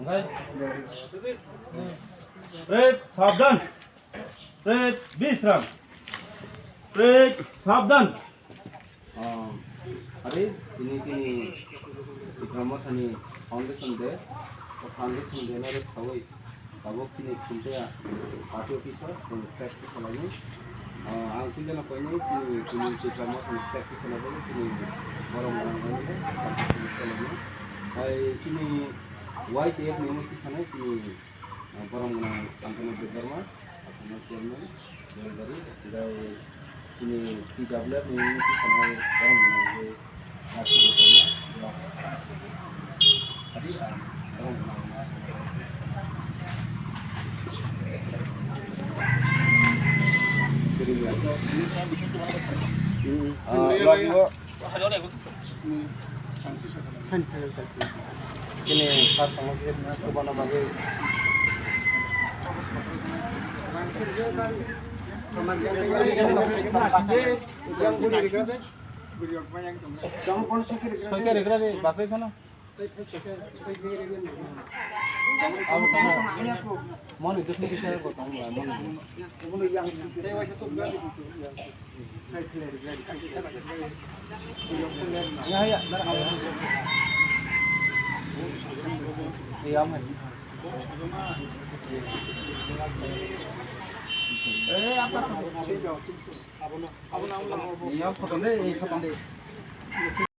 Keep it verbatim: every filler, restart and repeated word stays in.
Red, sabdan. Red, bisram. Red, sabdan. Ah, are, tini, tini Tikram Mothani Foundation Day. O Foundation Day no rwksawi tabuk chini Khumtaya party office o chwng flag tisalaini. Ah, ang chini jana koinai chini, chini Tikram Mothani flag tisalai bagwi chini borok rang rang rang rang rang rang rang. Hai chini Y T F ni omo tisanai chini, ah, borok rang Santanu Debbarma, Assam Chairman. Belgari, tei chini T W F ni wngwi tongkha borok rok je T W F ni borok rok. Adi, ah, borok rok. Ah, lagi, bo. Chini sar samung khe na chubana bagwi. Soikhe rigra de, basai kheno. Abo kheno. Moni dukhu kisa ko tong ba, moni.